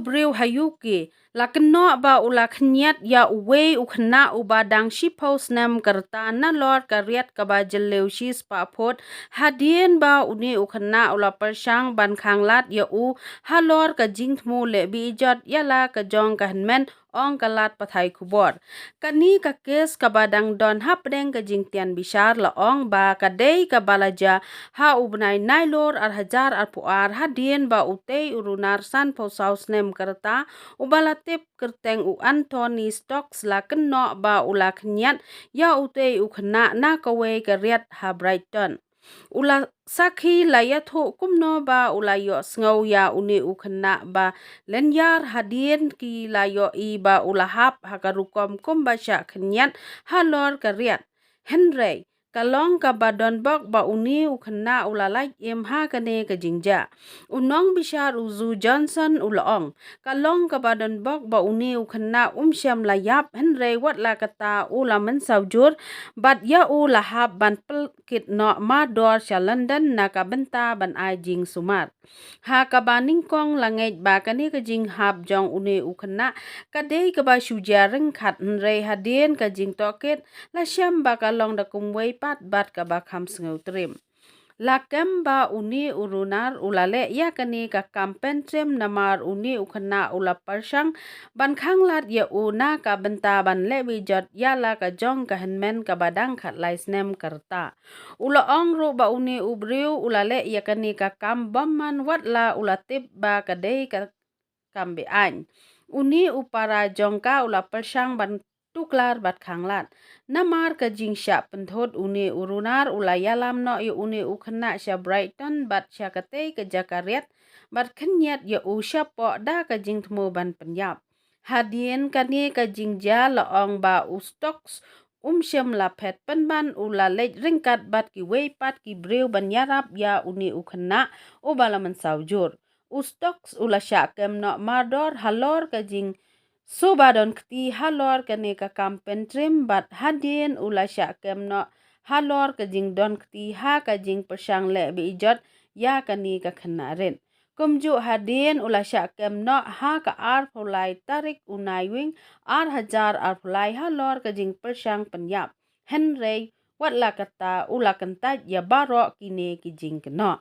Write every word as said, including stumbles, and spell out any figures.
briew ha UK la kynnoh ba u la khynñiat ïa uwei u khynnah uba dang shiphew snem ka rta nalor ka riat kaba jylliew shispah phut, hadien ba une u khynnah u la pyrshang ban khanglad ïa u halor ka jingthmu leh beh jot ïa la ka jong ka hynmen, ong ka lad pathai khubor. Kane ka kes kaba dang don hapdeng ka jingtian bishar la ong ba ka dei kaba la jia ha u bnai Nailur ar hajar arphew ar hadien ba utei u runar sanphew saw snem ka rta uba la tip kyrteng u Anthony Stokes la kynnoh ba u la khynñiat ïa utei u khynnah na kawei ka riat ha Brighton. U la sakhi la ïathuh kumno ba u la ïohsngew ïa une u khynnah ba lyniar hadien ki la ïohi ba u la hap ha ka rukom kumba shah khynñiat halor ka riat. Hynrei ka long kaba donbok ba une u khynnah u la lait im ha kane ka jingjia. U nongbishar u Zu Johnson u la ong, ka long kaba donbok ba une u khynnah um shym la ïap, hynrei wat la katta u la mynsaw jur bad ïa u la hap ban pyllait noh mardor sha London na ka bynta ban ai jingsumar. Ha kaba nyngkong la ngeit ba kane ka jinghap jong une u khynnah ka dei kaba shu jia ryngkat, hynrei hadien ka jingtohkit la shem ba ka long da kumwei pat bad kaba kham sngewtriem. La kem ba une u runar u la leh ïa kane ka kam pyntrim namar une u khynnah u la pyrshang ban khanglad ïa u na ka bynta ban leh beh jot ïa la ka jong ka hynmen kaba dang khatlai snem ka rta. U la ong ruh ba une u briew u la leh ïa kane ka kam bymman wat la u la tip ba ka dei ka kam be-aiñ. Une u para jong ka u la pyrshang ban tuklar bad khanglad. Namar ka jingshah pynthut, une u runar u la ïalam noh ïa une u khynnah sha Brighton bad sha katei ka jaka riat bad khynñiat ïa u shapoh da ka jingthmu ban pynïap. Hadien kane ka jingjia la ong ba u Stokes um shym la phet pynban, u la leit ryngkat bad kiwei pat ki briew ban ïarap ïa une u khynnah uba la mynsaw jur. U Stokes u la shah kem noh mardor halor ka jingsuba donkti halor kane ka kam pyntrim bad hadien u la shah kem noh halor ka jingdonkti ha ka jingpyrshang leh beh jot ïa kane ka khynnah rit. Kumjuh hadien u la shah kem noh ha ka arphew lai tarik u Naiwieng ar hajar arphew lai halor ka jingpyrshang pynïap. Hynrei wat la katta u la kyntait ïa baroh kine ki jingkynnoh.